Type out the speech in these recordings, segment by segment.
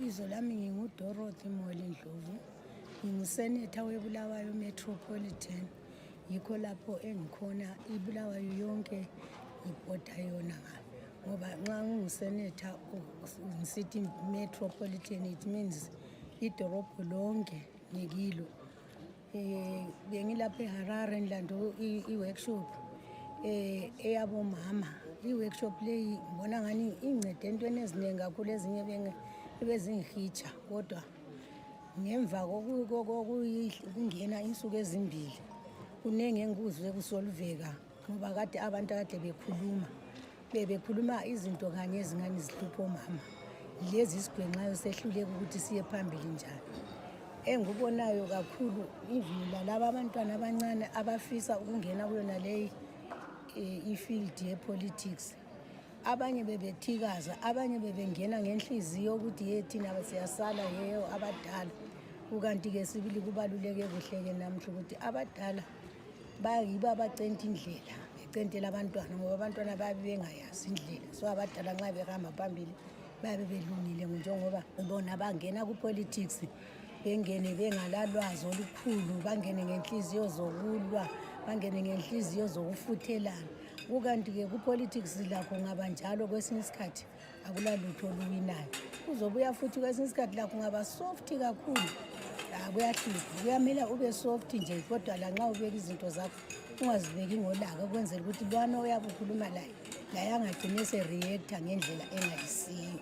Ibizo lami nginguDorothy Molly Ndlovu. Nginguseneta weBulawayo Metropolitan. Yikho lapho engikhona iBulawayo yonke ibhoda yona ngoba nxa nginguseneta city metropolitan, it means idorobho lonke ngikilo. Bengilapha eHarare ngilanda i-workshop eyabomama. I-workshop leyi ngibona ngani incede entweni eziningi kakhulu, ezinye ebezingihitsha, kodwa ngemva kokungena insuku ezimbili kunenge engikuzwe kusolveka ngoba kade abantu kade bekhuluma izinto kanye ezingane zihlupha omama, lezi sigwenxayo sehluleka ukuthi siye phambili njani. Engikubonayo kakhulu ivila laba abantwana abancane abafisa ukungena kuyona leyi i-field ye-politics. Abanye bebethikaza, abanye bebengena ngenhliziyo ukuthi thina siyasala yeyo abadala. Ukanti-ke sibili kubaluleke kuhle-ke namhla ukuthi abadala bayibo abacenta indlela, becentela abantwana ngoba abantwana babe bengayazi indlela. So abadala nxa behamba phambili babe belungile njengoba bona bangena ku-politics, bengene bengalalwazi olukhulu, bangene ngenhliziyo zokulwa, bangene ngenhliziyo zokufuthelana. Kukanti-ke ku-politics lakho ngaba njalo kwesinye isikhathi akulalutho oluwinayo. Uzobuya futhi kwesinye isikhathi lakho ngaba soft kakhulu. Kuyahlupha, kuyamela ube soft nje, kodwa lanxa ubeka izinto zakho ungazibeki ngolaka ukwenzela ukuthi lwana oyabe ukhuluma laye angagcine ese-reacta ngendlela engayisiyo.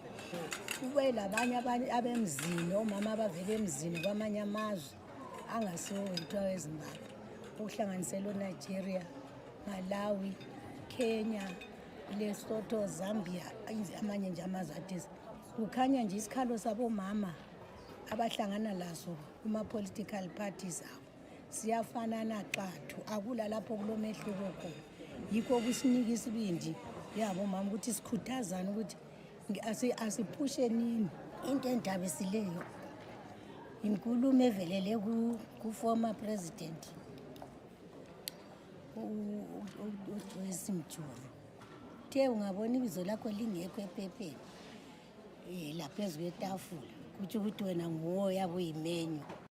Kube labanye abemzini, omama abavele emzini kwamanye amazwi angasiwo wethu weZimbabwe, ukuhlanganisela Nigeria, Malawi, Kenya, Lesotho, Zambia, amanye nje amazwe athize. Kukhanya nje isikhalo sabomama abahlangana lazo kuma-political parties abo siyafanana xathu, akula lapho kulomehluko khona. Yikho kusinika isibindi yabomama ukuthi sikhuthazane ukuthi asiphushenini. Into endabisileyo inkulumo evelele ku-former president uSimjulu. Uthe ungabona ibizo lakho lingekho ephepheni laphezu kwetafula, kutsho ukuthi wena nguwo yabo uyimenyu.